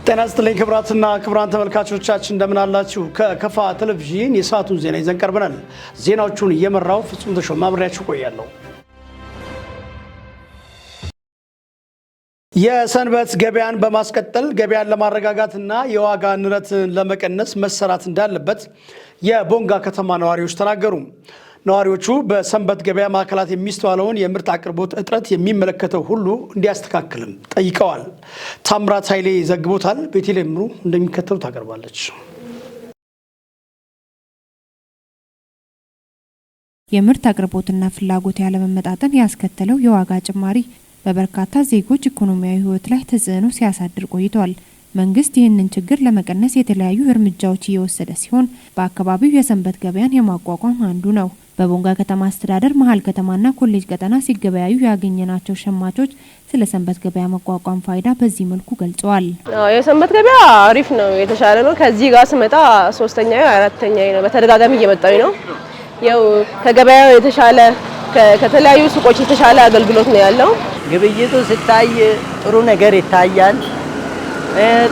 ጤና ይስጥልኝ ክቡራትና ክቡራን ተመልካቾቻችን፣ እንደምን አላችሁ? ከከፋ ቴሌቪዥን የሰዓቱን ዜና ይዘን ቀርበናል። ዜናዎቹን እየመራው ፍጹም ተሾመ አብሬያችሁ ቆያለሁ። የሰንበት ገበያን በማስቀጠል ገበያን ለማረጋጋትና የዋጋ ንረትን ለመቀነስ መሰራት እንዳለበት የቦንጋ ከተማ ነዋሪዎች ተናገሩ። ነዋሪዎቹ በሰንበት ገበያ ማዕከላት የሚስተዋለውን የምርት አቅርቦት እጥረት የሚመለከተው ሁሉ እንዲያስተካክልም ጠይቀዋል። ታምራት ኃይሌ ዘግቦታል። ቤተልሔም ምሩ እንደሚከተሉ ታቀርባለች። የምርት አቅርቦትና ፍላጎት ያለመመጣጠን ያስከተለው የዋጋ ጭማሪ በበርካታ ዜጎች ኢኮኖሚያዊ ሕይወት ላይ ተጽዕኖ ሲያሳድር ቆይቷል። መንግስት ይህንን ችግር ለመቀነስ የተለያዩ እርምጃዎች እየወሰደ ሲሆን፣ በአካባቢው የሰንበት ገበያን የማቋቋም አንዱ ነው። በቦንጋ ከተማ አስተዳደር መሀል ከተማና ኮሌጅ ቀጠና ሲገበያዩ ያገኘናቸው ሸማቾች ስለ ሰንበት ገበያ መቋቋም ፋይዳ በዚህ መልኩ ገልጸዋል። የሰንበት ገበያ አሪፍ ነው፣ የተሻለ ነው። ከዚህ ጋር ስመጣ ሶስተኛ አራተኛ ነው፣ በተደጋጋሚ እየመጣኝ ነው። ያው ከገበያው የተሻለ፣ ከተለያዩ ሱቆች የተሻለ አገልግሎት ነው ያለው። ግብይቱ ሲታይ ጥሩ ነገር ይታያል።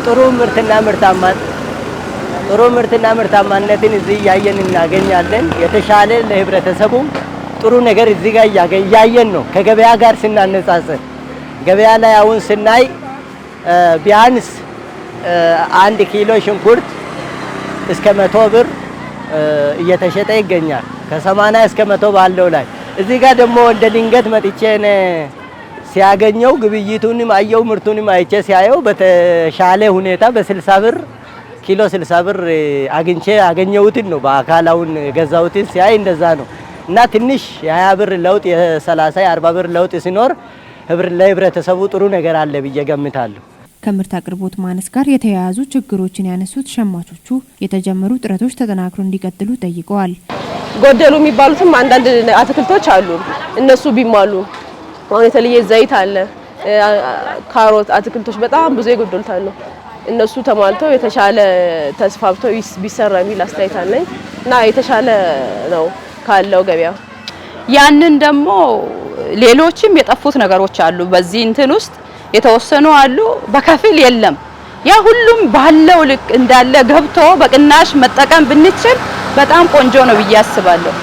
ጥሩ ምርትና ምርታማነትን እዚህ እያየን እናገኛለን። የተሻለ ለህብረተሰቡ ጥሩ ነገር እዚህ ጋር እያየን ነው። ከገበያ ጋር ስናነጻጽር ገበያ ላይ አሁን ስናይ ቢያንስ 1 ኪሎ ሽንኩርት እስከ 100 ብር እየተሸጠ ይገኛል። ከ80 እስከ 100 ባለው ላይ። እዚህ ጋር ደግሞ እንደ ድንገት መጥቼ ሲያገኘው ግብይቱንም አየው፣ ምርቱንም አይቼ ሲያየው በተሻለ ሁኔታ በ60 ብር ኪሎ፣ 60 ብር አግኝቼ ያገኘሁትን ነው። በአካል አሁን የገዛሁትን ሲያይ እንደዛ ነው። እና ትንሽ የ20 ብር ለውጥ፣ የ30 የ40 ብር ለውጥ ሲኖር ለህብረተሰቡ ጥሩ ነገር አለ ብዬ ገምታለሁ። ከምርት አቅርቦት ማነስ ጋር የተያያዙ ችግሮችን ያነሱት ሸማቾቹ የተጀመሩ ጥረቶች ተጠናክሮ እንዲቀጥሉ ጠይቀዋል። ጎደሉ የሚባሉትም አንዳንድ አትክልቶች አሉ። እነሱ ቢሟሉ፣ አሁን የተለየ ዘይት አለ፣ ካሮት፣ አትክልቶች በጣም ብዙ የጎደሉት አሉ። እነሱ ተሟልተው የተሻለ ተስፋፍተው ቢሰራ የሚል አስተያየት አለኝ እና የተሻለ ነው ካለው ገበያ። ያንን ደግሞ ሌሎችም የጠፉት ነገሮች አሉ። በዚህ እንትን ውስጥ የተወሰኑ አሉ፣ በከፊል የለም። ያ ሁሉም ባለው ልክ እንዳለ ገብቶ በቅናሽ መጠቀም ብንችል በጣም ቆንጆ ነው ብዬ አስባለሁ።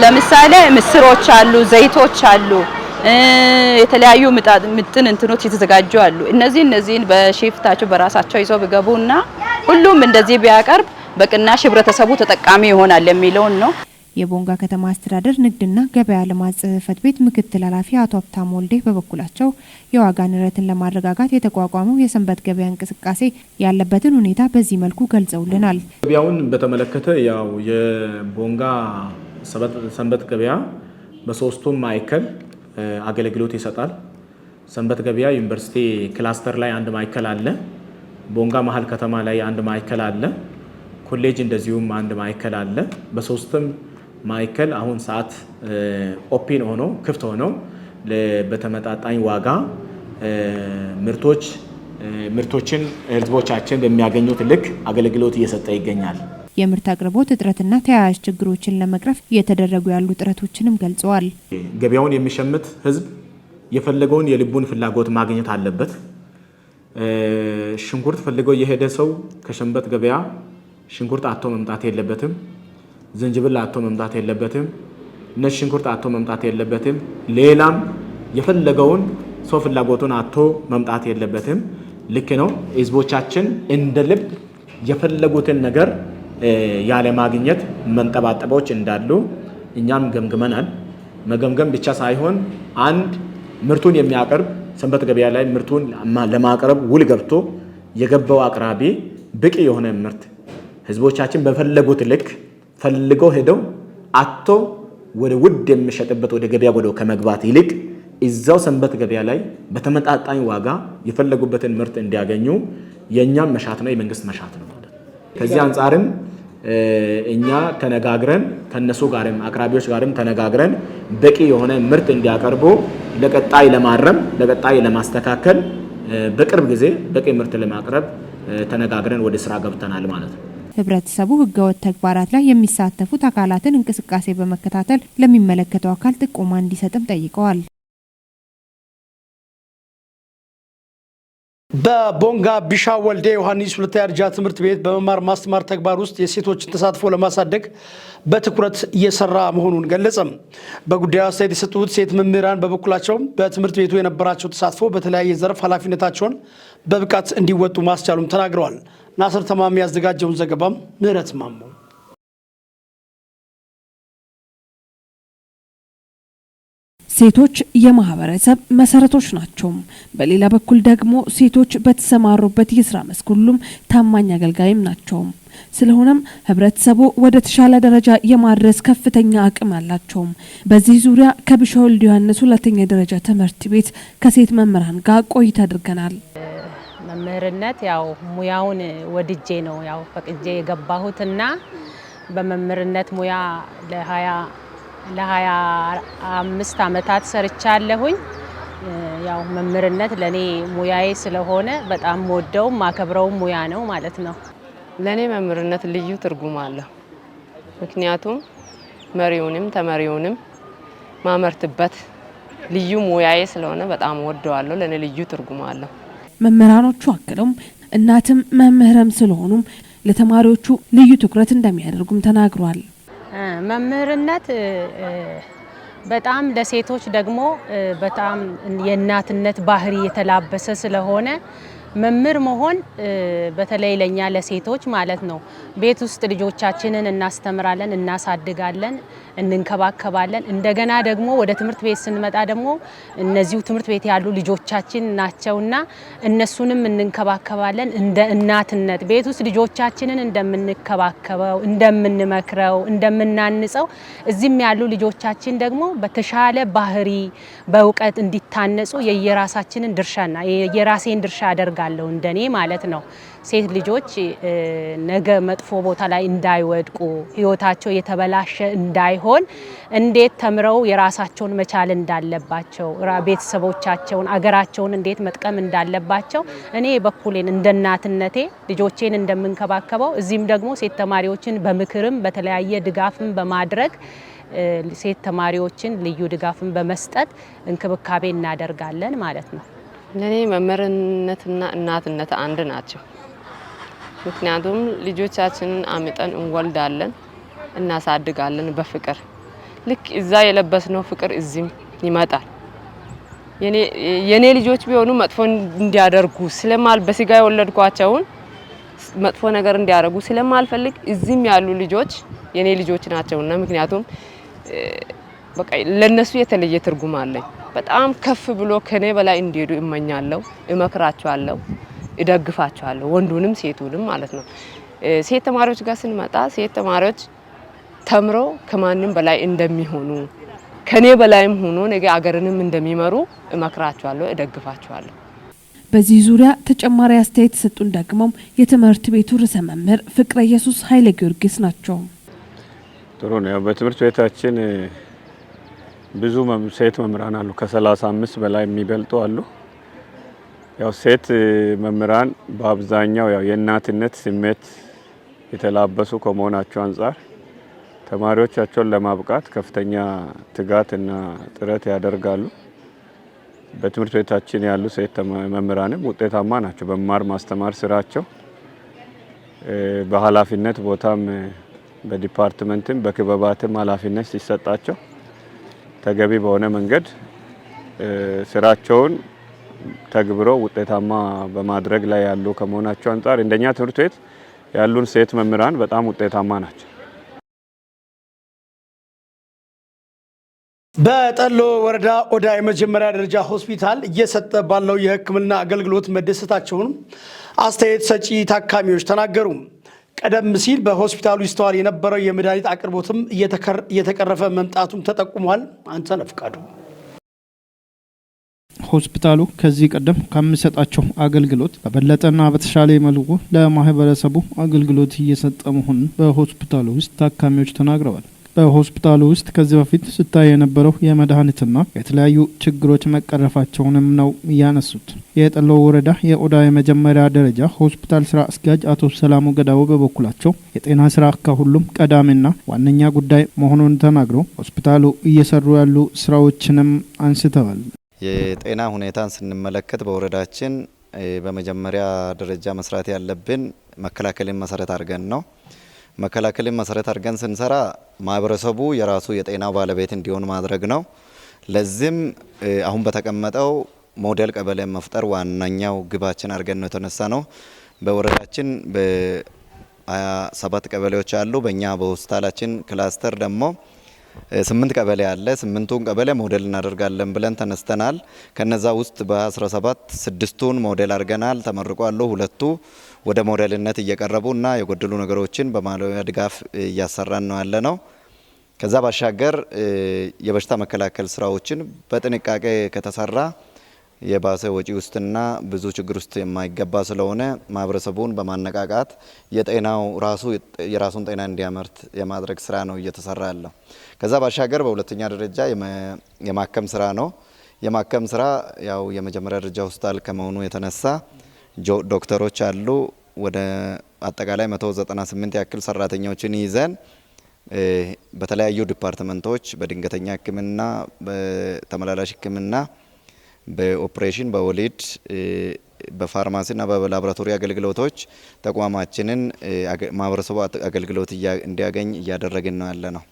ለምሳሌ ምስሮች አሉ፣ ዘይቶች አሉ፣ የተለያዩ ምጥን እንትኖች የተዘጋጁ አሉ። እነዚህን በሺፍታቸው በራሳቸው ይዘው ቢገቡና ሁሉም እንደዚህ ቢያቀርብ በቅናሽ ህብረተሰቡ ተጠቃሚ ይሆናል የሚለውን ነው። የቦንጋ ከተማ አስተዳደር ንግድና ገበያ ልማት ጽሕፈት ቤት ምክትል ኃላፊ አቶ ሀብታሙ ወልዴ በበኩላቸው የዋጋ ንረትን ለማረጋጋት የተቋቋመው የሰንበት ገበያ እንቅስቃሴ ያለበትን ሁኔታ በዚህ መልኩ ገልጸውልናል። ገበያውን በተመለከተ ያው የቦንጋ ሰንበት ገበያ በሶስቱም ማዕከል አገልግሎት ይሰጣል። ሰንበት ገበያ ዩኒቨርሲቲ ክላስተር ላይ አንድ ማዕከል አለ። ቦንጋ መሀል ከተማ ላይ አንድ ማዕከል አለ። ኮሌጅ እንደዚሁም አንድ ማዕከል አለ። በሶስትም ማዕከል አሁን ሰዓት open ሆኖ፣ ክፍት ሆኖ በተመጣጣኝ ዋጋ ምርቶችን ህዝቦቻችን በሚያገኙት ልክ አገልግሎት እየሰጠ ይገኛል። የምርት አቅርቦት እጥረትና ተያያዥ ችግሮችን ለመቅረፍ እየተደረጉ ያሉ ጥረቶችንም ገልጸዋል። ገበያውን የሚሸምት ህዝብ የፈለገውን የልቡን ፍላጎት ማግኘት አለበት። ሽንኩርት ፈልገው የሄደ ሰው ከሰንበት ገበያ ሽንኩርት አጥቶ መምጣት የለበትም። ዝንጅብል አጥቶ መምጣት የለበትም። ነጭ ሽንኩርት አጥቶ መምጣት የለበትም። ሌላም የፈለገውን ሰው ፍላጎቱን አጥቶ መምጣት የለበትም። ልክ ነው። ህዝቦቻችን እንደ ልብ የፈለጉትን ነገር ያለማግኘት መንጠባጠቦች እንዳሉ እኛም ገምግመናል። መገምገም ብቻ ሳይሆን አንድ ምርቱን የሚያቀርብ፣ ሰንበት ገበያ ላይ ምርቱን ለማቅረብ ውል ገብቶ የገባው አቅራቢ በቂ የሆነ ምርት ህዝቦቻችን በፈለጉት ልክ ፈልገው ሄደው አጥቶ ወደ ውድ የሚሸጥበት ወደ ገበያ ወደ ከመግባት ይልቅ እዛው ሰንበት ገበያ ላይ በተመጣጣኝ ዋጋ የፈለጉበትን ምርት እንዲያገኙ የእኛም መሻት ነው፣ የመንግስት መሻት ነው ማለት ነው። ከዚህ አንጻርም እኛ ተነጋግረን ከነሱ ጋርም አቅራቢዎች ጋርም ተነጋግረን በቂ የሆነ ምርት እንዲያቀርቡ ለቀጣይ ለማረም፣ ለቀጣይ ለማስተካከል፣ በቅርብ ጊዜ በቂ ምርት ለማቅረብ ተነጋግረን ወደ ስራ ገብተናል ማለት ነው። ህብረተሰቡ ህገወጥ ተግባራት ላይ የሚሳተፉት አካላትን እንቅስቃሴ በመከታተል ለሚመለከተው አካል ጥቆማ እንዲሰጥም ጠይቀዋል። በቦንጋ ቢሻ ወልዴ ዮሐንስ ሁለተኛ ደረጃ ትምህርት ቤት በመማር ማስተማር ተግባር ውስጥ የሴቶችን ተሳትፎ ለማሳደግ በትኩረት እየሰራ መሆኑን ገለጸም። በጉዳዩ አስተያየት የሰጡት ሴት መምህራን በበኩላቸው በትምህርት ቤቱ የነበራቸው ተሳትፎ በተለያየ ዘርፍ ኃላፊነታቸውን በብቃት እንዲወጡ ማስቻሉም ተናግረዋል። ናስር ተማሚ ያዘጋጀውን ዘገባም ምህረት ማሞ። ሴቶች የማህበረሰብ መሰረቶች ናቸው። በሌላ በኩል ደግሞ ሴቶች በተሰማሩበት የስራ መስክ ሁሉም ታማኝ አገልጋይም ናቸው። ስለሆነም ህብረተሰቡ ወደ ተሻለ ደረጃ የማድረስ ከፍተኛ አቅም አላቸው። በዚህ ዙሪያ ከቢሻ ወልደ ዮሐንስ ሁለተኛ ደረጃ ትምህርት ቤት ከሴት መምህራን ጋር ቆይታ አድርገናል። መምህርነት ያው ሙያውን ወድጄ ነው ያው ፈቅጄ የገባሁትና በመምህርነት ሙያ ለ25 ዓመታት ሰርቻለሁኝ። ያው መምህርነት ለኔ ሙያዬ ስለሆነ በጣም ወደው ማከብረው ሙያ ነው ማለት ነው። ለኔ መምህርነት ልዩ ትርጉም አለው። ምክንያቱም መሪውንም ተመሪውንም ማመርትበት ልዩ ሙያዬ ስለሆነ በጣም ወደዋለሁ። ለኔ ልዩ ትርጉም አለው። መምህራኖቹ አክለውም እናትም መምህርም ስለሆኑም ለተማሪዎቹ ልዩ ትኩረት እንደሚያደርጉም ተናግሯል። መምህርነት በጣም ለሴቶች ደግሞ በጣም የእናትነት ባህሪ የተላበሰ ስለሆነ መምህር መሆን በተለይ ለኛ ለሴቶች ማለት ነው። ቤት ውስጥ ልጆቻችንን እናስተምራለን፣ እናሳድጋለን፣ እንንከባከባለን። እንደገና ደግሞ ወደ ትምህርት ቤት ስንመጣ ደግሞ እነዚሁ ትምህርት ቤት ያሉ ልጆቻችን ናቸውና እነሱንም እንንከባከባለን። እንደ እናትነት ቤት ውስጥ ልጆቻችንን እንደምንከባከበው፣ እንደምንመክረው፣ እንደምናንጸው እዚህም ያሉ ልጆቻችን ደግሞ በተሻለ ባህሪ በእውቀት እንዲታነጹ የየራሳችንን ድርሻና የየራሴን ድርሻ አደርጋለሁ እንደኔ ማለት ነው። ሴት ልጆች ነገ መጥፎ ቦታ ላይ እንዳይወድቁ ሕይወታቸው የተበላሸ እንዳይሆን እንዴት ተምረው የራሳቸውን መቻል እንዳለባቸው፣ ቤተሰቦቻቸውን፣ አገራቸውን እንዴት መጥቀም እንዳለባቸው እኔ በኩሌን እንደ እናትነቴ ልጆቼን እንደምንከባከበው እዚህም ደግሞ ሴት ተማሪዎችን በምክርም በተለያየ ድጋፍም በማድረግ ሴት ተማሪዎችን ልዩ ድጋፍን በመስጠት እንክብካቤ እናደርጋለን ማለት ነው። ለኔ መምህርነትና እናትነት አንድ ናቸው። ምክንያቱም ልጆቻችንን አምጠን እንወልዳለን፣ እናሳድጋለን በፍቅር። ልክ እዛ የለበስነው ፍቅር እዚህም ይመጣል። የኔ ልጆች ቢሆኑ መጥፎ እንዲያደርጉ ስለማል በስጋ የወለድኳቸውን መጥፎ ነገር እንዲያደርጉ ስለማልፈልግ እዚህም ያሉ ልጆች የኔ ልጆች ናቸውና ምክንያቱም በቃ ለነሱ የተለየ ትርጉም አለኝ። በጣም ከፍ ብሎ ከኔ በላይ እንዲሄዱ እመኛለሁ፣ እመክራቸዋለሁ፣ እደግፋቸዋለሁ፣ ወንዱንም ሴቱንም ማለት ነው። ሴት ተማሪዎች ጋር ስንመጣ ሴት ተማሪዎች ተምሮ ከማንም በላይ እንደሚሆኑ ከኔ በላይም ሆኖ ነገ አገርንም እንደሚመሩ እመክራቸዋለሁ፣ እደግፋቸዋለሁ። በዚህ ዙሪያ ተጨማሪ አስተያየት የሰጡን ደግሞ የትምህርት ቤቱ ርዕሰ መምህር ፍቅረ ኢየሱስ ኃይለ ጊዮርጊስ ናቸው። ጥሩ ነው። ያው በትምህርት ቤታችን ብዙ ሴት መምህራን አሉ። ከ35 በላይ የሚበልጡ አሉ። ያው ሴት መምህራን በአብዛኛው ያው የእናትነት ስሜት የተላበሱ ከመሆናቸው አንጻር ተማሪዎቻቸውን ለማብቃት ከፍተኛ ትጋት እና ጥረት ያደርጋሉ። በትምህርት ቤታችን ያሉ ሴት መምህራንም ውጤታማ ናቸው። በመማር ማስተማር ስራቸው በኃላፊነት ቦታም በ department ም በክበባትም ኃላፊነት ሲሰጣቸው ተገቢ በሆነ መንገድ ስራቸውን ተግብሮ ውጤታማ በማድረግ ላይ ያሉ ከመሆናቸው አንጻር እንደኛ ትምህርት ቤት ያሉን ሴት መምህራን በጣም ውጤታማ ናቸው። በጠሎ ወረዳ ኦዳ የመጀመሪያ ደረጃ ሆስፒታል እየሰጠ ባለው የሕክምና አገልግሎት መደሰታቸውን አስተያየት ሰጪ ታካሚዎች ተናገሩ። ቀደም ሲል በሆስፒታሉ ይስተዋል የነበረው የመድኃኒት አቅርቦትም እየተቀረፈ መምጣቱም ተጠቁሟል። አንተነህ ፍቃዱ። ሆስፒታሉ ከዚህ ቀደም ከሚሰጣቸው አገልግሎት በበለጠና በተሻለ መልኩ ለማህበረሰቡ አገልግሎት እየሰጠ መሆኑን በሆስፒታሉ ውስጥ ታካሚዎች ተናግረዋል። በሆስፒታሉ ውስጥ ከዚህ በፊት ስታይ የነበረው የመድኃኒትና የተለያዩ ችግሮች መቀረፋቸውንም ነው ያነሱት። የጠሎ ወረዳ የኦዳ የመጀመሪያ ደረጃ ሆስፒታል ስራ አስኪያጅ አቶ ሰላሙ ገዳው በበኩላቸው የጤና ስራ ከሁሉም ቀዳሚና ዋነኛ ጉዳይ መሆኑን ተናግረው ሆስፒታሉ እየሰሩ ያሉ ስራዎችንም አንስተዋል። የጤና ሁኔታን ስንመለከት በወረዳችን በመጀመሪያ ደረጃ መስራት ያለብን መከላከልን መሰረት አድርገን ነው። መከላከልን መሰረት አድርገን ስንሰራ ማህበረሰቡ የራሱ የጤናው ባለቤት እንዲሆን ማድረግ ነው። ለዚህም አሁን በተቀመጠው ሞዴል ቀበሌ መፍጠር ዋነኛው ግባችን አድርገን ነው የተነሳ ነው። በወረዳችን በ27 ቀበሌዎች አሉ። በእኛ በሆስፒታላችን cluster ደግሞ 8 ቀበሌ አለ። 8ቱን ቀበሌ ሞዴል እናደርጋለን ብለን ተነስተናል። ከነዛ ውስጥ በ17 6ቱን ሞዴል አድርገናል፣ ተመርቋሉ። 2ቱ ወደ ሞዴልነት እየቀረቡና የጎደሉ ነገሮችን በማለያ ድጋፍ እያሰራን ነው ያለ ነው። ከዛ ባሻገር የበሽታ መከላከል ስራዎችን በጥንቃቄ ከተሰራ የባሰ ወጪ ውስጥና ብዙ ችግር ውስጥ የማይገባ ስለሆነ ማህበረሰቡን በማነቃቃት የጤናው ራሱ የራሱን ጤና እንዲያመርት የማድረግ ስራ ነው እየተሰራ ያለው። ከዛ ባሻገር በሁለተኛ ደረጃ የማከም ስራ ነው። የማከም ስራ ያው የመጀመሪያ ደረጃ ሆስፒታል ከመሆኑ የተነሳ ዶክተሮች አሉ። ወደ አጠቃላይ 198 ያክል ሰራተኞችን ይዘን በተለያዩ department ኦች በድንገተኛ ሕክምና፣ በተመላላሽ ሕክምና፣ በኦፕሬሽን፣ በወሊድ፣ በፋርማሲና በላብራቶሪ አገልግሎቶች ተቋማችንን ማህበረሰቡ አገልግሎት እንዲያገኝ እያደረግን ነው ያለ ነው።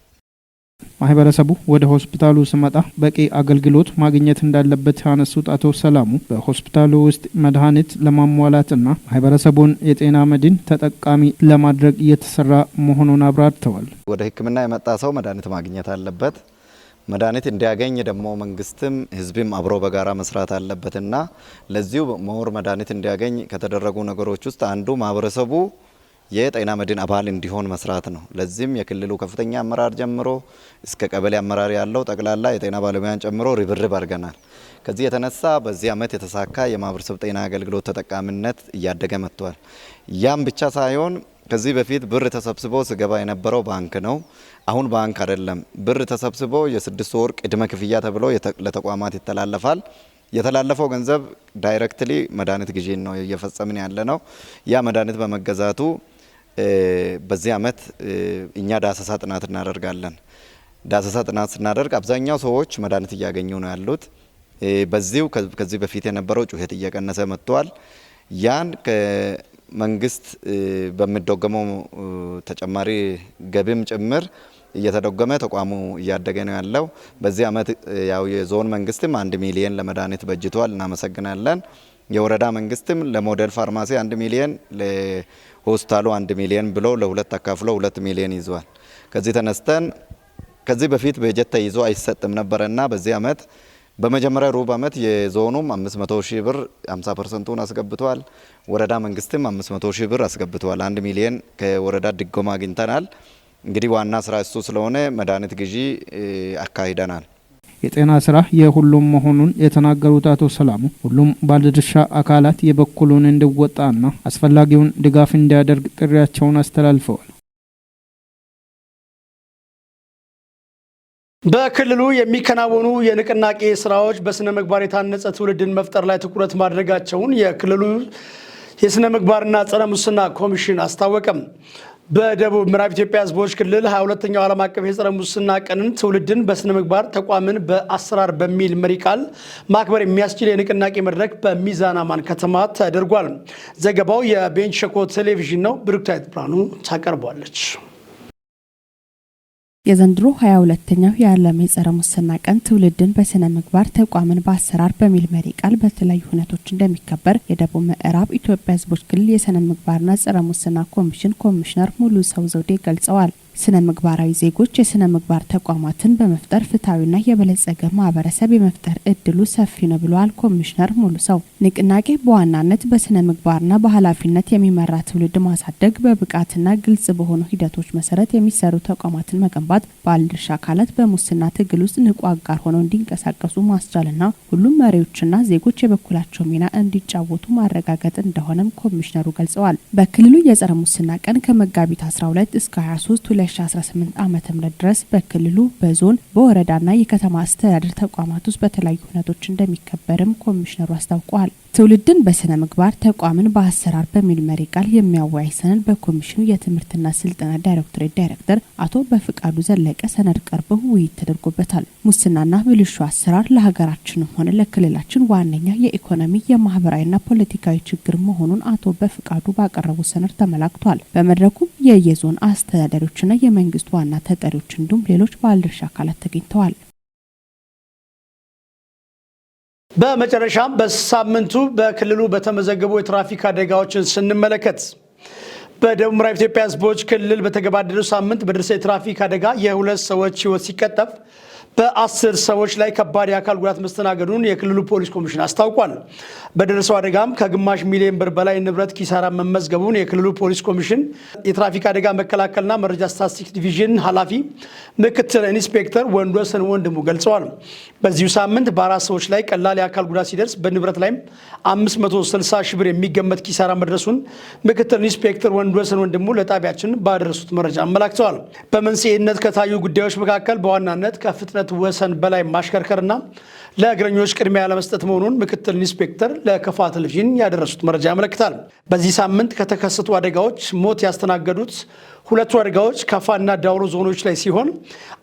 ማህበረሰቡ ወደ ሆስፒታሉ ሲመጣ በቂ አገልግሎት ማግኘት እንዳለበት ያነሱት አቶ ሰላሙ በሆስፒታሉ ውስጥ መድኃኒት ለማሟላትና ማህበረሰቡን የጤና መድን ተጠቃሚ ለማድረግ እየተሰራ መሆኑን አብራርተዋል። ወደ ሕክምና የመጣ ሰው መድኃኒት ማግኘት አለበት። መድኃኒት እንዲያገኝ ደግሞ መንግስትም ህዝብም አብሮ በጋራ መስራት አለበትና ለዚሁ more መድኃኒት እንዲያገኝ ከተደረጉ ነገሮች ውስጥ አንዱ ማህበረሰቡ የጤና መድን አባል እንዲሆን መስራት ነው። ለዚህም የክልሉ ከፍተኛ አመራር ጀምሮ እስከ ቀበሌ አመራር ያለው ጠቅላላ የጤና ባለሙያን ጨምሮ ርብርብ አድርገናል። ከዚህ የተነሳ በዚህ አመት የተሳካ የማህበረሰብ ጤና አገልግሎት ተጠቃሚነት እያደገ መጥቷል። ያም ብቻ ሳይሆን ከዚህ በፊት ብር ተሰብስቦ ስገባ የነበረው ባንክ ነው። አሁን ባንክ አይደለም። ብር ተሰብስቦ የ6 ወር ቅድመ ክፍያ ተብሎ ለተቋማት ይተላለፋል። የተላለፈው ገንዘብ directly መድኃኒት ግዢን ነው እየፈጸምን ያለ ነው። ያ መድኃኒት በመገዛቱ በዚህ አመት እኛ ዳሰሳ ጥናት እናደርጋለን። ዳሰሳ ጥናት ስናደርግ አብዛኛው ሰዎች መድኃኒት እያገኙ ነው ያሉት። በዚሁ ከዚህ በፊት የነበረው ጩኸት እየቀነሰ መጥቷል። ያን ከመንግስት በሚደጎመው ተጨማሪ ገቢም ጭምር እየተደጎመ ተቋሙ እያደገ ነው ያለው። በዚህ አመት ያው የዞን መንግስትም 1 ሚሊዮን ለመድኃኒት በጅቷል፣ እናመሰግናለን። የወረዳ መንግስትም ለሞዴል ፋርማሲ 1 ሚሊዮን፣ ለሆስፒታሉ 1 ሚሊዮን ብሎ ለሁለት አካፍሎ 2 ሚሊዮን ይዟል። ከዚህ ተነስተን ከዚህ በፊት በጀት ተይዞ አይሰጥም ነበርና በዚህ አመት በመጀመሪያ ሩብ አመት የዞኑም 500 ሺህ ብር 50%ቱን አስገብቷል። ወረዳ መንግስትም 500 ሺህ ብር አስገብቷል። 1 ሚሊዮን ከወረዳ ድጎማ አግኝተናል። እንግዲህ ዋና ስራ እሱ ስለሆነ መድኃኒት ግዢ አካሂደናል። የጤና ስራ የሁሉም መሆኑን የተናገሩት አቶ ሰላሙ ሁሉም ባለድርሻ አካላት የበኩሉን እንዲወጣና አስፈላጊውን ድጋፍ እንዲያደርግ ጥሪያቸውን አስተላልፈዋል። በክልሉ የሚከናወኑ የንቅናቄ ስራዎች በስነ ምግባር የታነጸ ትውልድን መፍጠር ላይ ትኩረት ማድረጋቸውን የክልሉ የስነ ምግባርና ጸረ ሙስና ኮሚሽን አስታወቀም። በደቡብ ምዕራብ ኢትዮጵያ ሕዝቦች ክልል 22ኛው ዓለም አቀፍ የጸረ ሙስና ቀንን ትውልድን በስነ ምግባር ተቋምን በአሰራር በሚል መሪ ቃል ማክበር የሚያስችል የንቅናቄ መድረክ በሚዛን አማን ከተማ ተደርጓል። ዘገባው የቤንች ሸኮ ቴሌቪዥን ነው። ብሩክታዊት ብርሃኑ ታቀርቧለች። የዘንድሮ 22ኛው የዓለም የጸረ ሙስና ቀን ትውልድን በስነ ምግባር ተቋምን በአሰራር በሚል መሪ ቃል በተለያዩ ሁነቶች እንደሚከበር የደቡብ ምዕራብ ኢትዮጵያ ሕዝቦች ክልል የስነ ምግባርና ጸረ ሙስና ኮሚሽን ኮሚሽነር ሙሉ ሰው ዘውዴ ገልጸዋል። ስነ ምግባራዊ ዜጎች የስነ ምግባር ተቋማትን በመፍጠር ፍትሐዊና የበለጸገ ማህበረሰብ የመፍጠር እድሉ ሰፊ ነው ብለዋል ኮሚሽነር ሙሉ ሰው። ንቅናቄ በዋናነት በስነ ምግባርና በኃላፊነት የሚመራ ትውልድ ማሳደግ፣ በብቃትና ግልጽ በሆኑ ሂደቶች መሰረት የሚሰሩ ተቋማትን መገንባት፣ ባለድርሻ አካላት በሙስና ትግል ውስጥ ንቁ አጋር ሆነው እንዲንቀሳቀሱ ማስቻልና ሁሉም መሪዎችና ዜጎች የበኩላቸው ሚና እንዲጫወቱ ማረጋገጥ እንደሆነም ኮሚሽነሩ ገልጸዋል። በክልሉ የጸረ ሙስና ቀን ከመጋቢት 12 እስከ 23 2018 ዓ.ም ድረስ በክልሉ በዞን፣ በወረዳና የከተማ አስተዳደር ተቋማት ውስጥ በተለያዩ ሁነቶች እንደሚከበርም ኮሚሽነሩ አስታውቀዋል። ትውልድን በስነ ምግባር፣ ተቋምን በአሰራር በሚል መሪ ቃል የሚያወያይ ሰነድ በኮሚሽኑ የትምህርትና ስልጠና ዳይሬክቶሬት ዳይሬክተር አቶ በፍቃዱ ዘለቀ ሰነድ ቀርቦ ውይይት ተደርጎበታል። ሙስናና ብልሹ አሰራር ለሀገራችንም ሆነ ለክልላችን ዋነኛ የኢኮኖሚ፣ የማህበራዊና ፖለቲካዊ ችግር መሆኑን አቶ በፍቃዱ ባቀረቡት ሰነድ ተመላክቷል። በመድረኩም የየዞን አስተዳዳሪዎችና የመንግስት ዋና ተጠሪዎች እንዲሁም ሌሎች ባለድርሻ አካላት ተገኝተዋል። በመጨረሻም በሳምንቱ በክልሉ በተመዘገቡ የትራፊክ አደጋዎችን ስንመለከት፣ በደቡብ ምዕራብ ኢትዮጵያ ሕዝቦች ክልል በተገባደደው ሳምንት በደረሰ የትራፊክ አደጋ የ2 ሰዎች ሕይወት ሲቀጠፍ በ10 ሰዎች ላይ ከባድ የአካል ጉዳት መስተናገዱን የክልሉ ፖሊስ ኮሚሽን አስታውቋል። በደረሰው አደጋም ከግማሽ ሚሊዮን ብር በላይ ንብረት ኪሳራ መመዝገቡን የክልሉ ፖሊስ ኮሚሽን የትራፊክ አደጋ መከላከልና መረጃ ስታቲስቲክስ ዲቪዥን ኃላፊ ምክትል ኢንስፔክተር ወንድወሰን ወንድሙ ገልጸዋል። በዚሁ ሳምንት በ4 ሰዎች ላይ ቀላል የአካል ጉዳት ሲደርስ በንብረት ላይም 560 ሺህ ብር የሚገመት ኪሳራ መድረሱን ምክትል ኢንስፔክተር ወንድወሰን ወንድሙ ለጣቢያችን ባደረሱት መረጃ አመላክተዋል። በመንስኤነት ከታዩ ጉዳዮች መካከል በዋናነት ከፍጥነት ወሰን በላይ ማሽከርከርና ለእግረኞች ቅድሚያ ያለመስጠት መሆኑን ምክትል ኢንስፔክተር ለከፋ ቴሌቪዥን ያደረሱት መረጃ ያመለክታል። በዚህ ሳምንት ከተከሰቱ አደጋዎች ሞት ያስተናገዱት 2ቱ አደጋዎች ከፋና ዳውሮ ዞኖች ላይ ሲሆን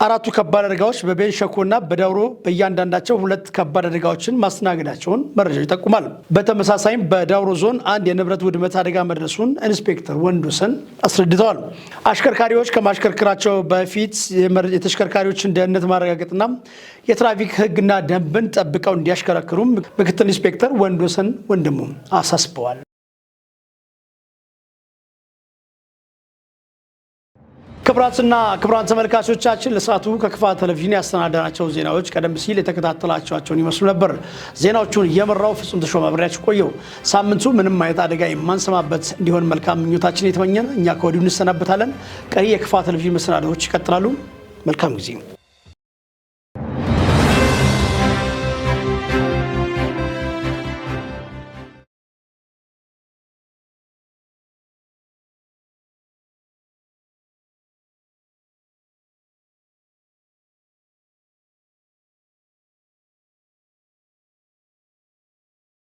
4ቱ ከባድ አደጋዎች በቤንች ሸኮና በዳውሮ በእያንዳንዳቸው 2 ከባድ አደጋዎችን ማስተናገዳቸውን መረጃው ይጠቁማል። በተመሳሳይም በዳውሮ ዞን 1 የንብረት ውድመት አደጋ መድረሱን ኢንስፔክተር ወንድወሰን አስረድተዋል። አሽከርካሪዎች ከማሽከርከራቸው በፊት የተሽከርካሪዎችን ደህንነት ማረጋገጥና የትራፊክ ሕግና ደንብን ጠብቀው እንዲያሽከረክሩ ምክትል ኢንስፔክተር ወንድወሰን ወንድሙ አሳስበዋል። ክቡራትና ክቡራን ተመልካቾቻችን፣ ለሰዓቱ ከከፋ ቴሌቪዥን ያሰናዳናቸው ዜናዎች ቀደም ሲል የተከታተላችኋቸውን ይመስሉ ነበር። ዜናዎቹን እየመራው ፍጹም ተሾመ አብሬያችሁ ቆየሁ። ሳምንቱ ምንም አይነት አደጋ የማንሰማበት እንዲሆን መልካም ምኞታችን የተመኘን እኛ ከወዲሁ እንሰናበታለን። ቀሪ የከፋ ቴሌቪዥን መሰናዶዎች ይቀጥላሉ። መልካም ጊዜ።